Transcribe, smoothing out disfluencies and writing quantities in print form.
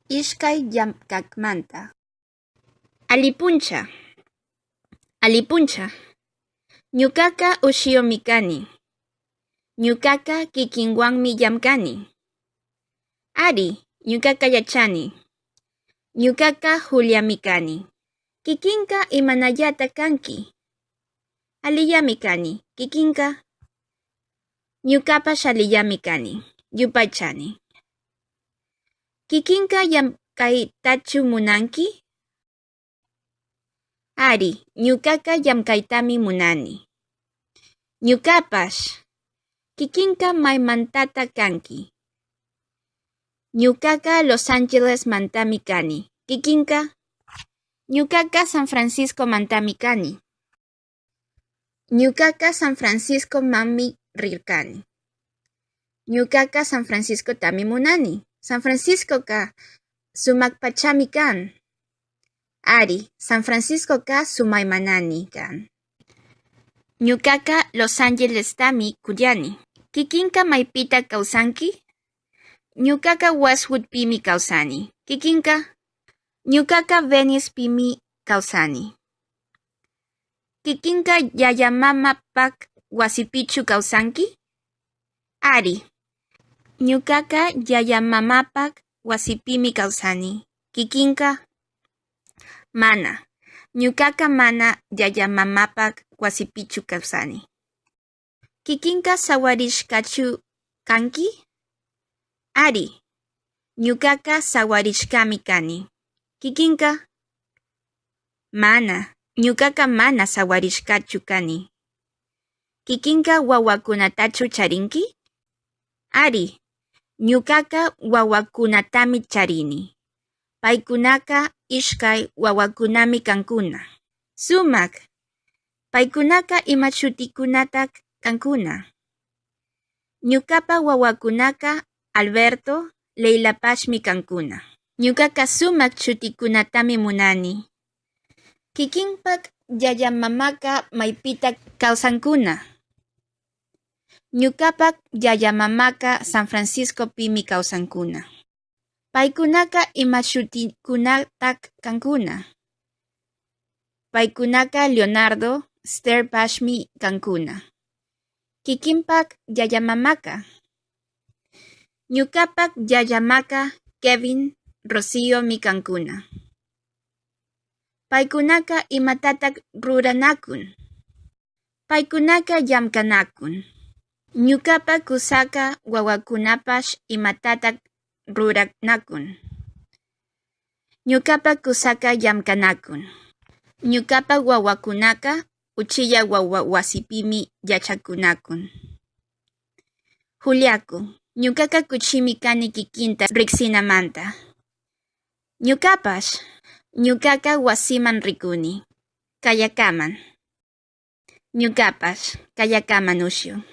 Ishkay llamkakmanta. Alli puncha. Alli puncha. Ñukaka Ushiomi kani. Ñukaka kikinwanmi llamkani. Ari, ñukaka yachani. Ñukaka Juliami kani. Kikinka imanallata kanki. Allillami kani. Kikinka. Ñukapash allillami kani. Yupaychani. Kikinka llamkaytachu munanki. Ari, ñukaka llamkaytami munani. Ñukapash. Kikinka maymantata kanki. Ñukaka Los Angeles mantami kani. Kikinka. Ñukaka San Francisco mantami kani. Ñukaka San Francisco manmi rirkani. Ñukaka San Franciscotami munani. San Franciscoka sumakpachami kan. Ari, San Franciscoka sumaymanami kan. Ñukaka Los Angelestami kuyani. Kikinka maypita kawsanki. Ñukaka Westwoodpimi kawsani. Kikinka. Ñukaka Venicepimi kawsani. Kikinka yayamamapak wasipichu kawsanki. Ari, ñukaka yayamamapak wasipimi kawsani. Kikinka. Mana, ñukaka mana yayamamapak wasipichu kawsani. Kikinka sawarishkachu kanki. Ari, ñukaka sawarishkami kani. Kikinka. Mana, ñukaka mana sawarishkachu kani. Kikinka wawakunatachu charinki. Ari, ñukaka wawakunatami charini. Paykunaka ishkay wawakunami kankuna. Sumak. Paykunaka ima shutikunatak kankuna. Ñukapa wawakunaka Alberto, Leilapashmi kankuna. Ñukaka sumak shutikunatami munani. Kikinpak yayamamaka maypita kawsankuna. Ñukapak yayamamaka San Franciscopimi kawsankuna. Paykunaka ima shutikunatak kankuna. Paykunaka Leonardo, Estherpashmi kankuna. Kikinpak yayamamaka. Ñukapak yayamaka Kevin, Rociomi kankuna. Paykunaka imatatak ruranakun. Paykunaka llamkanakun. Ñukapak kusaka wawakunapash imatatak ruranakun. Ñukapak kusaka llamkanakun. Ñukapak wawakunaka uchilla wawa wasipimi yachakunakun. Juliaku, ñukaka kushimi kani kikinta riksinamanta. Ñukapash, ñukaka wasiman rikuni. Kayakaman. Ñukapash, kayakaman Ushio.